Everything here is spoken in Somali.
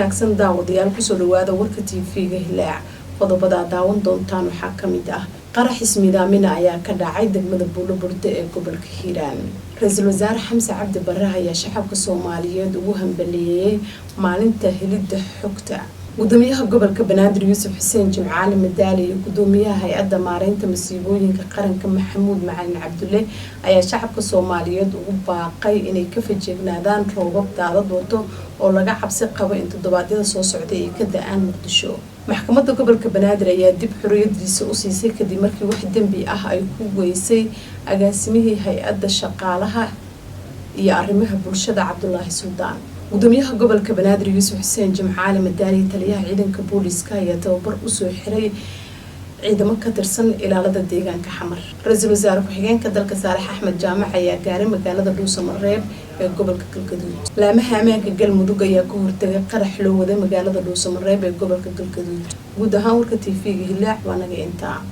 Wanaagsan daawadayaal, kusoo dhawaada warka TV-ga Hilaac. Qodobada daawan doontaan waxaa kamid ah: qarax ismiidaamina ayaa ka dhacay degmada Buulo Burde ee gobolka Hiiraan. Ra-iisul Wasaare Xamse Cabdi Bare ayaa shacabka Soomaaliyeed ugu hambaliyeeyey maalinta helidda xogta. Gudoomiyaha gobolka Banaadir Yuusuf Xuseen Jimcaali Madaali iyo gudoomiyaha Hay-adda Maareynta Masiibooyinka Qaranka Maxamuud Macalin Cabdulle ayaa shacabka Soomaaliyeed ugu baaqay inay ka feejignaadaan roobab daadad wato oo laga cabsi qabo in toddobaadyada soo socday ay ka da-aan Muqdisho. Maxkamadda gobolka Banaadir ayaa dib xoriyadiisa u siisay kadib markii wax dembi ah ay ku weysay agaasimihii Hay-adda Shaqaalaha iyo Arrimaha Bulshada Cabdulaahi Suldaan. Gudoomiyaha gobolka Banaadir Yuusuf Xuseen Jimcaali Madaali, taliyaha ciidanka booliiska ayaa tababar usoo xiray ciidamo ka tirsan ilaalada deegaanka Xamar. Ra-iisul wasaare ku-xigeenka dalka Saalax Axmed Jaamac ayaa gaaray magaalada Dhuusamareeb ee gobolka Galgaduud. Laamaha ammaanka Galmudug ayaa ka hortagay qarax loo waday magaalada Dhuusamareeb ee gobolka Galgaduud. Guud ahaan warka TV-ga Hilaac waa naga intaa.